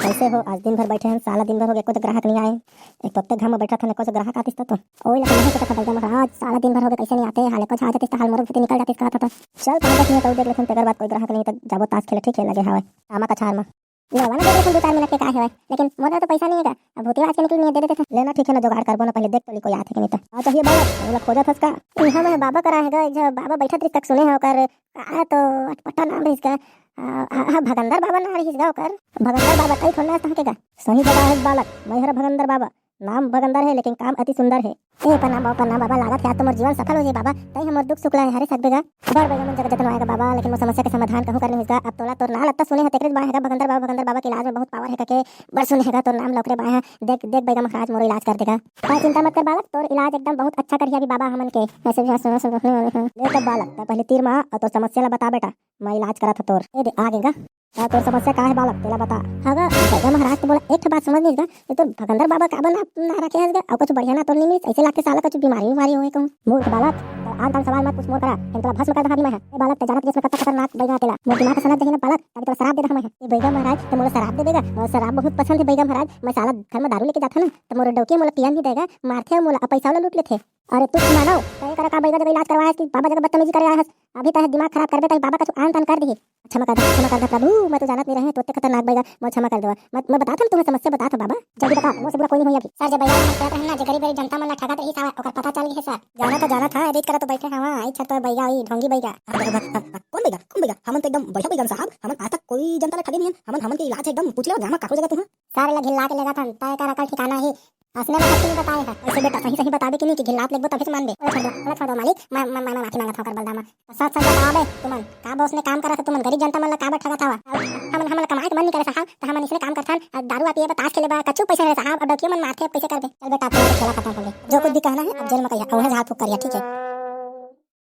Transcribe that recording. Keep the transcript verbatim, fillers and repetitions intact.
कैसे हो? आज दिन भर बैठे हन, साला दिन भर हो गया, कुछ ग्राहक नहीं आए। एक तो अत्ते घाम में बैठा था, कुछ ग्राहक आतिस त तो। ओई लगे नहीं सकत था, बैगा महाराज, साला दिन भर हो गया, कैसे नहीं आते? हाले कुछ आ जातिस त हाल मोर भी निकल जातिस, कहत था। चल, पहले देखिए, तो देख लेथन, तेकर बाद कोई ग्राहक नहीं, तब जाबो ताश खेले, ठीक है, लगे हवय। आमा कछार में। लेवा ना, देख लेथन, दो चार मिनट के का हवय, लेकिन मोर तो पैसा नहीं है, अब भूतिया आज के निकल नहीं दे देते। लेना, ठीक है ना, जुगाड़ करबो ना, पहले देख तो ली, कोई आथे कि नहीं तो। हाँ, चाहिए बाबा, ओला खोजत हस का? इहाँ में बाबा करा है गा, जो बाबा बैठत रहिस तक सुने हो कर, आ तो अटपटा नाम रहिस का, आ, आ, आ, भगंदर बाबा नाम रहिस गा ओकर। भगंदर बाबा तई थोड़ा नाच तहके गा। सही जगह है बालक, मैं हर भगंदर बाबा। नाम भगंदर है, लेकिन काम अति सुंदर है। ए प्रणाम बाबा, प्रणाम बाबा, लागत है आज तो मोर जीवन सफल हो जाए बाबा। तई हमर दुख सुख ला हरे सकबे गा। बर बैगा मन जगत जतन आएगा बाबा, लेकिन मोर समस्या के समाधान कहूँ करने होगा। अब तोला तोर नाम लत्ता सुने है, तेकरे बाय है गा भगंदर बाबा, भगंदर बाबा के इलाज में बहुत पावर है कके। बर सुने है गा तोर नाम लौकरे बाय है। देख, देख बैगा महाराज, मोर इलाज कर देगा। हाँ, चिंता मत कर बालक, तोर इलाज एकदम बहुत अच्छा करिया अभी बाबा हमन के। वैसे भी हाँ, सुनो, सुनो, सुनो, सुनो। ले तब बालक, तै पहले तीर मा और तोर समस्या ला बता बेटा, मैं इलाज करत ह तोर। ए दे, आ गेगा। हाँ, तोर समस्या का है बालक, तेला बता। हाँ गा, बैगा महाराज तो बोला, एक ठो बात समझ नहीं गा, ये तोर भगंदर बाबा काबर ना, ना रखे हस गा, और कुछ बढ़िया ना तोर नहीं मिलिस, ऐसे लागते साला कुछ बीमारी, बीमारी होए कहूँ। मूर्ख बालक, तो आन तान सवाल मत पूछ मोर करा, हम तोला भस्म कर दहा भी मैं। ए बालक, ते जानत हस मैं कत्ता खतरनाक बैगा तेला, मोर दिमाग के सनक जही ना बालक, अभी तोला शराब दे दहा मैं। ए बैगा महाराज, ते मोला शराब दे देगा, मोला शराब बहुत पसंद है बैगा महाराज, मैं साला घर में दारू लेके जाथन ना, तो मोर डौकी मोला पियन नहीं देगा, मारथे मोला, पैसा वाला लूट लेथे। अरे तू मानव, तय करा का बैगा जगह इलाज करवाए हस कि बाबा जगह बदतमीजी करे आए हस? अभी तय दिमाग खराब करबे तय बाबा कछु आन तान कर दिही। क्षमा कर दे, क्षमा कर दे प्रभु, मैं तो जानत नहीं रहे, तोते खतरनाक बैगा, मोर क्षमा कर देवा। मैं, मैं बतात हूँ तुम्हें समस्या बतात हूँ बाबा। जल्दी बता, मोर से बुरा कोई नहीं होई अभी। सर, जे बैगा मन करत रहे ना, जे गरीब गरीब जनता मन ला ठगत रही साला, ओकर पता चल गई है सर। जानत हो, जानत हो, एडिट करत तो बैठे हवा, आई छत पर बैगा, आई ढोंगी बैगा। अरे, अरे, अरे, अरे, कौन बैगा, कौन बैगा? हमन तो एकदम बढ़िया बैगा साहब, हमन आज तक कोई जनता ला ठगे नहीं हन, हमन, हमन के इलाज है एकदम, पूछ ले, जामा काको जगह तू, हाँ। सारे ला घिल्ला के लेगा थन, तय कर अकल ठिकाना ही। असने में कुछ नहीं बताए है। ऐसे बेटा, सही सही बताबे कि नहीं कि घिल्लात लेगबो तभे से मानबे। ओला छोड़ दो, ओला छोड़ दो मालिक, मैं, मैं, मैं, मैं माफी मांगत हूँ कर बलदामा। सच सच बताबे तुमन, का बस ने काम करत हो तुमन, गरीब जनता मन ला काबर ठगत हवा? हमन, हमन ला कमाए के मन नहीं करे साहब, त हमन इसने काम करथन, अउ दारू आ पिए बा, ताश खेले बा, कछु पैसा नहीं साहब, अब डकियो मन मारथे, अब कैसे करबे? चल बेटा, अब खेला खत्म हो गए, जो कुछ भी कहना है अब जेल में कहिया, वहाँ झाड़ फूक करिया, ठीक है?